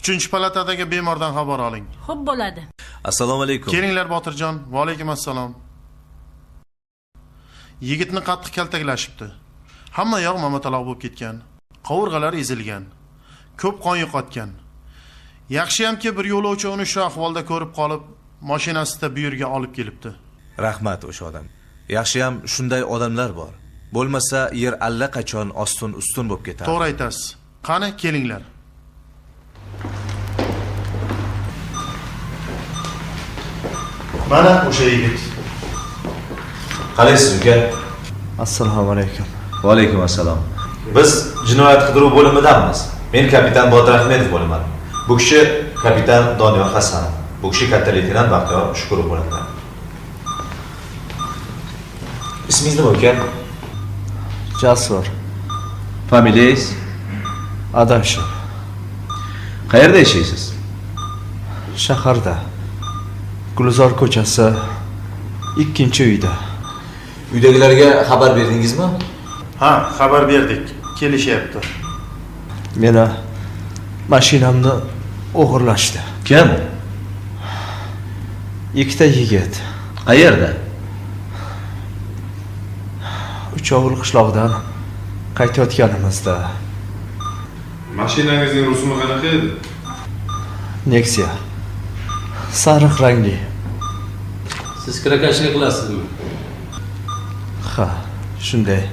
3-palatadagi bemordan xabar oling. Xo'p bo'ladi. Assalomu alaykum. Kelinglar Botirjon. Va alaykum assalom. Yigitni qattiq kaltaklashibdi. Hamma yoq mamataloq bo'lib ketgan. Qovurg'alari ezilgan. Ko'p qon yo'qotgan. Yaxshiyamki bir yo'lovchi uni shu ahvolda ko'rib qolib, mashinasida bu yerga olib kelibdi. Rahmat o'sha odam. Yaxshiyam shunday odamlar bor. Bo'lmasa yer allaqachon ostin-ustun bo'lib ketardi. To'g'ri aytasiz. Qani kelinglar. Mana o'sha yigit. Qalaysiz uka? Assalomu alaykum. Va alaykum assalom. Biz jinoyat qidiruv bo'limidanmiz. Men kapitan Botir Ahmedov bo'laman. Bu kishi kapitan Doniyor Hasanov. Bu kishi katta leytenant Baxtiyor Shukurov bo'ladilar. Ismingiz nima uka? Jasur. Familiyangiz? Adashov. Qayerda yashaysiz? Shaharda. Gulzor ko'chasi 2-uyda. Uydagilarga xabar berdingizmi? Ha, xabar berdik. Kelishyapti. Meni mashinamni o'g'irlashdi. Kim? 2 yigit. Qayerda? Uchovul qishlog'idan qaytayotganimizda. Mashinangizning rusumi qanaqa edi? Nexia. Sariq rangli. Siz kirakashlik qilasizmi? Ha, shunday.